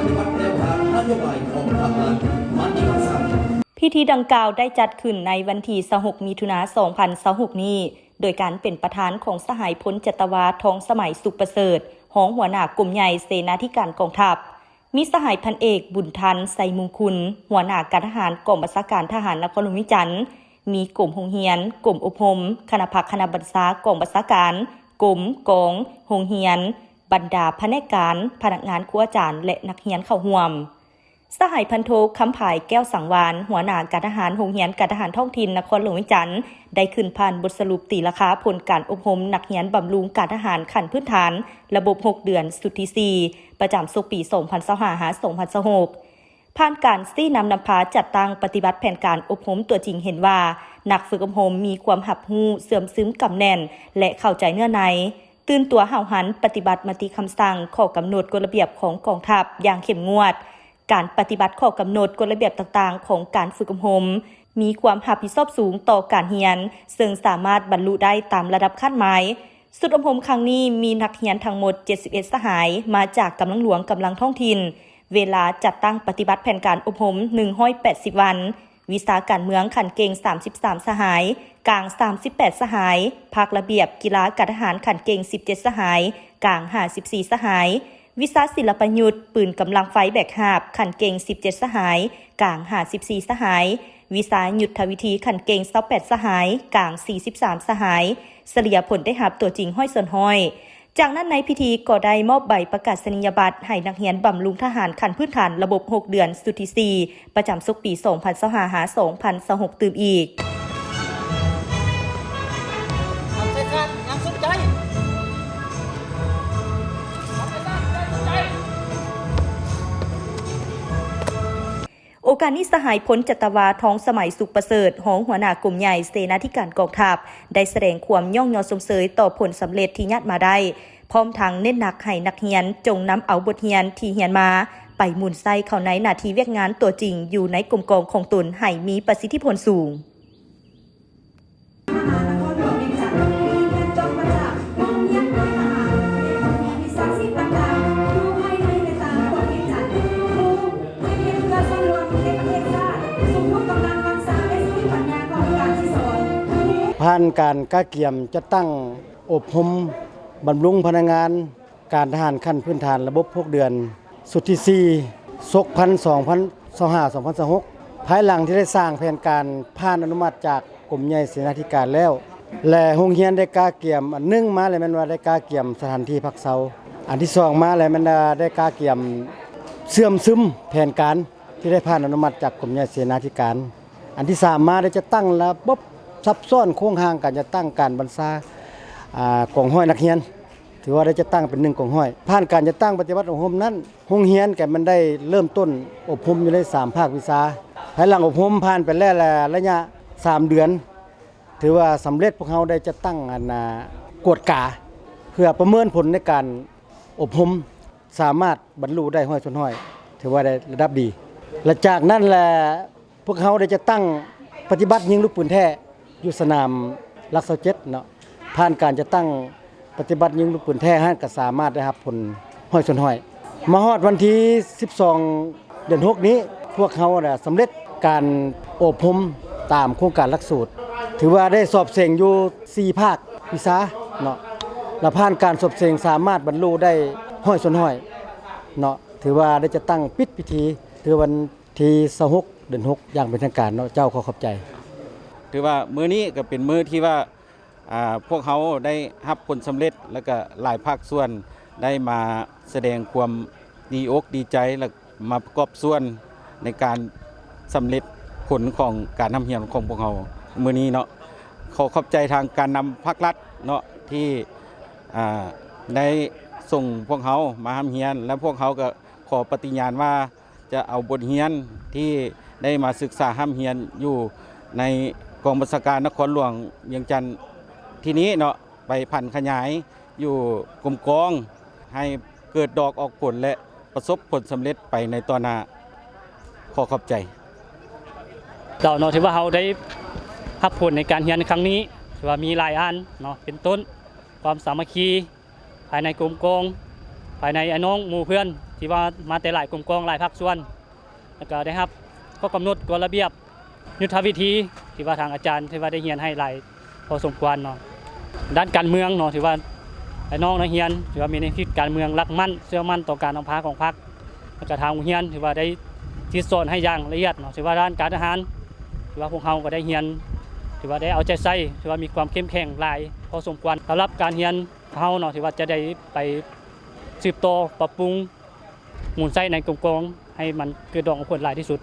ປະຕິບັດແນວທາງນະໂຍບາຍຂອງທະຫານ ມາຕິຄຳສັ່ງ. ພິທີດັ່ງກ່າວໄດ້ຈັດຂຶ້ນໃນວັນທີຊາວຫົກ ມິຖຸນາ ສອງພັນຊາວຫົກນີ້ ໂດຍການເປັນປະທານຂອງສະຫາຍພົນຈັດຕະວາ ທອງສະໄໝ ສຸກປະເສີດ ຮອງຫົວໜ້າກົມໃຫຍ່ເສນາທິການກອງທັບ, ມີສະຫາຍພັນເອກ ບຸນທັນ ໄຊມຸງຄຸນ ຫົວໜ້າການທະຫານກອງບັນຊາການທະຫານນະຄອນຫຼວງວຽງຈັນ, ມີກົມໂຮງຮຽນ, ກົມອົບຮົມ, ຄະນະພັກຄະນະບັນຊາກອງບັນຊາການ, ກົມ, ກອງ, ໂຮງຮຽນ, ບັນດາພະແນກການ, ພະນັກງານ, ຄູອາຈານ ແລະ ນັກຮຽນເຂົ້າຮ່ວມ. ສະຫາຍພັນໂທ ຄຳຜາຍ ແກ້ວສັງວານ ຫົວໜ້າການທະຫານໂຮງຮຽນການທະຫານທ້ອງຖິ່ນນະຄອນຫຼວງວຽງຈັນ ໄດ້ຂຶ້ນຜ່ານບົດສະຫຼຸບຕີລາຄາຜົນການອົບຮົມນັກຮຽນບຳລຸງການທະຫານຂັ້ນພື້ນຖານລະບົບຫົກເດືອນຊຸດທີສີ່ ປະຈຳສົກປີສອງພັນຊາວຫ້າ ຫາ ສອງພັນຊາວຫົກ. ຜ່ານການຊີ້ນຳນຳພາຈັດຕັ້ງປະຕິບັດແຜນການອົບຮົມຕົວຈິງເຫັນວ່າ ນັກຝຶກອົບຮົມມີຄວາມຮັບຮູ້ເຊື່ອມຊຶມກຳແໜ້ນ ແລະ ເຂົ້າໃຈເນື້ອໃນ, ຕື່ນຕົວຫ້າວຫັນປະຕິບັດມະຕິຄຳສັ່ງ, ຂໍ້ກຳນົດ, ກົດລະບຽບຂອງກອງທັບຢ່າງເຂັ້ມງວດ. ການປະຕິບັດຂໍ້ກຳນົດ, ກົດລະບຽບຕ່າງໆຂອງການຝຶກອົບຮົມ ມີຄວາມຮັບຜິດຊອບສູງຕໍ່ການຮຽນ, ເຊິ່ງສາມາດບັນລຸໄດ້ຕາມລະດັບຄາດໝາຍ. ຊຸດອົບຮົມຄັ້ງນີ້ມີນັກຮຽນທັງໝົດເຈັດສິບເອັດສະຫາຍ ມາຈາກກຳລັງຫຼວງ, ກຳລັງທ້ອງຖິ່ນ. ເວລາຈັດຕັ້ງປະຕິບັດແຜນການອົບຮົມໜຶ່ງຮ້ອຍແປດສິບວັນ. ວິຊາການເມືອງຂັ້ນເກັ່ງສາມສິບສາມສະຫາຍ, ກາງສາມສິບແປດສະຫາຍ, ພາກລະບຽບກິລາການທະຫານຂັ້ນເກັ່ງສິບເຈັດສະຫາຍ, ກາງຫ້າສິບສີ່ສະຫາຍ, ວິຊາສິລະປະຍຸດ ປືນກຳລັງໄຟແບກຫາບ ຂັ້ນເກັ່ງສິບເຈັດສະຫາຍ, ກາງຫ້າສິບສີ່ສະຫາຍ, ວິຊາຍຸດທະວິທີຂັ້ນເກັ່ງຊາວແປດສະຫາຍ, ກາງສີ່ສິບສາມສະຫາຍ, ສະເລ່ຍຜົນໄດ້ຮັບຕົວຈິງຮ້ອຍສ່ວນຮ້ອຍ. ຈາກນັ້ນໃນພິທີກໍໄດ້ມອບໃບປະກາສະນີຍະບັດໃຫ້ນັກຮຽນບຳລຸງທະຫານຂັ້ນພື້ນຖານລະບົບຫົກເດືອນຊຸດທີສີ່ ປະຈຳສົກປີສອງພັນຊາວຫ້າ ຫາ ສອງພັນຊາວຫົກຕື່ມອີກ. ໂອກາດນີ້ ສະຫາຍພົນຈັດຕະວາ ທອງສະໄໝ ສຸກປະເສີດ ຮອງຫົວໜ້າກົມໃຫຍ່ເສນາທິການກອງທັບ ໄດ້ສະແດງຄວາມຍ້ອງຍໍຊົມເຊີຍຕໍ່ຜົນສຳເລັດທີ່ຍາດມາໄດ້, ພ້ອມທັງເນັ້ນໜັກໃຫ້ນັກຮຽນຈົ່ງນຳເອົາບົດຮຽນທີ່ຮຽນມາ ໄປໝູນໃຊ້ເຂົ້າໃນໜ້າທີ່ວຽກງານຕົວຈິງຢູ່ໃນກົມກອງຂອງຕົນໃຫ້ມີປະສິດທິຜົນສູງ. ຜ່ານການກະກຽມຈັດຕັ້ງອົບຮົມບຳລຸງພະນັກງານ ການທະຫານຂັ້ນພື້ນຖານລະບົບຫົກເດືອນ ຊຸດທີສີ່ ສົກພັນ ສອງພັນຊາວຫ້າ ສອງພັນຊາວຫົກ ພາຍຫຼັງທີ່ໄດ້ສ້າງແຜນການຜ່ານອະນຸມັດຈາກກົມໃຫຍ່ເສນາທິການແລ້ວ ແລະ ໂຮງຮຽນໄດ້ກະກຽມ ອັນໜຶ່ງມາແລ້ວແມ່ນວ່າໄດ້ກະກຽມສະຖານທີ່ພັກເຊົາ, ອັນທີສອງມາແລ້ວແມ່ນວ່າໄດ້ກະກຽມເຊື່ອມຊຶມແຜນການທີ່ໄດ້ຜ່ານອະນຸມັດຈາກກົມໃຫຍ່ເສນາທິການ, ອັນທີສາມມາໄດ້ຈັດຕັ້ງລະບົບຊັບຊ້ອນໂຄງຮ່າງການຈັດຕັ້ງການບັນຊາ ອາ ກອງຮ້ອຍນັກຮຽນ. ຖືວ່າໄດ້ຈັດຕັ້ງເປັນໜຶ່ງກອງຮ້ອຍ. ຜ່ານການຈັດຕັ້ງປະຕິບັດອົບຮົມນັ້ນ, ໂຮງຮຽນກໍແມ່ນໄດ້ເລີ່ມຕົ້ນອົບຮົມຢູ່ໃນສາມພາກວິຊາ. ພາຍຫຼັງອົບຮົມຜ່ານໄປແລ້ວລະ ໄລຍະສາມເດືອນ, ຖືວ່າສຳເລັດ. ພວກເຮົາໄດ້ຈັດຕັ້ງ ອັນ ອາ ກວດກາ ເພື່ອປະເມີນຜົນໃນການອົບຮົມ ສາມາດບັນລຸໄດ້ຮ້ອຍສ່ວນຮ້ອຍ, ຖືວ່າໄດ້ລະດັບດີ. ແລະ ຈາກນັ້ນແຫຼະ ພວກເຮົາໄດ້ຈັດຕັ້ງປະຕິບັດຍິງລູກປືນແທ້ຢູ່ສະໜາມຫຼັກຊາວເຈັດເນາະ. ຜ່ານການຈັດຕັ້ງປະຕິບັດຍິງລູກປືນແທ້ຫັ້ນ ກໍສາມາດໄດ້ຮັບຜົນຮ້ອຍສ່ວນຮ້ອຍ. ມາຮອດວັນທີສິບສອງ ເດືອນຫົກນີ້ ພວກເຮົາໄດ້ສຳເລັດການອົບຮົມຕາມໂຄງການຫຼັກສູດ, ຖືວ່າໄດ້ສອບເສັງຢູ່ສີ່ພາກວິຊາເນາະ, ແລະ ຜ່ານການສອບເສັງສາມາດບັນລຸໄດ້ຮ້ອຍສ່ວນຮ້ອຍເນາະ. ຖືວ່າໄດ້ຈັດຕັ້ງປິດພິທີ ຄືວັນທີຊາວຫົກ ເດືອນຫົກ ຢ່າງເປັນທາງການເນາະ. ເຈົ້າ ຂໍຂອບໃຈ. ຖືວ່າມື້ນີ້ກໍເປັນມື້ທີ່ວ່າ ອາ ພວກເຮົາໄດ້ຮັບຜົນສຳເລັດ ແລ້ວກໍຫຼາຍພາກສ່ວນໄດ້ມາສະແດງຄວາມດີອົກດີໃຈ ແລະ ມາປະກອບສ່ວນໃນການສຳເລັດຜົນຂອງການຮ່ຳຮຽນຂອງພວກເຮົາມື້ນີ້ເນາະ. ຂໍຂອບໃຈທາງການນຳພາກລັດເນາະ ທີ່ ອາ ໄດ້ສົ່ງພວກເຮົາມາຮ່ຳຮຽນ ແລະ ພວກເຮົາກໍຂໍປະຕິຍານວ່າ ຈະເອົາບົດຮຽນທີ່ໄດ້ມາສຶກສາຮ່ຳຮຽນຢູ່ໃນກອງບັນຊາການນະຄອນຫຼວງວຽງຈັນທີ່ນີ້ເນາະ ໄປຜັນຂະຫຍາຍຢູ່ກົມກອງ ໃຫ້ເກີດດອກອອກຜົນ ແລະ ປະສົບຜົນສຳເລັດໄປໃນຕໍ່ໜ້າ. ຂໍຂອບໃຈ. ເຈົ້າເນາະ ຖືວ່າເຮົາໄດ້ຮັບຜົນໃນການຮຽນຄັ້ງນີ້ ຖືວ່າມີຫຼາຍອັນເນາະ ເປັນຕົ້ນ ຄວາມສາມັກຄີ ພາຍໃນກົມກອງ ພາຍໃນອ້າຍນ້ອງໝູ່ເພື່ອນ ທີ່ວ່າມາແຕ່ຫຼາຍກົມກອງ ຫຼາຍພາກສ່ວນ ແລ້ວກໍໄດ້ຮັບຂໍ້ກຳນົດ ກົດລະບຽບ ຍຸດທະວິທີ ທີ່ວ່າທາງອາຈານ ທີ່ວ່າໄດ້ຮຽນໃຫ້ຫຼາຍພໍສົມຄວນເນາະ. ດ້ານການເມືອງເນາະ ຖືວ່າອ້າຍນ້ອງນັກຮຽນ ຖືວ່າມີແນວຄິດການເມືອງ ຫຼັກໝັ້ນ ເຊື່ອໝັ້ນຕໍ່ການນຳພາຂອງພັກ ແລ້ວກໍທາງໂຮງຮຽນ ຖືວ່າໄດ້ສິດສອນໃຫ້ຢ່າງລະອຽດເນາະ. ຖືວ່າດ້ານການທະຫານ ຖືວ່າພວກເຮົາກໍໄດ້ຮຽນ ຖືວ່າໄດ້ເອົາໃຈໃສ່ ຖືວ່າມີຄວາມເຂັ້ມແຂງຫຼາຍພໍສົມຄວນ. ສຳລັບການຮຽນເຮົາເນາະ ຖືວ່າຈະໄດ້ໄປສືບຕໍ່ປັບປຸງ ໝູນໃຊ້ໃນກົມກອງ ໃຫ້ມັນເກີດດອກອອກຜົນຫຼາຍທີ່ສຸດ.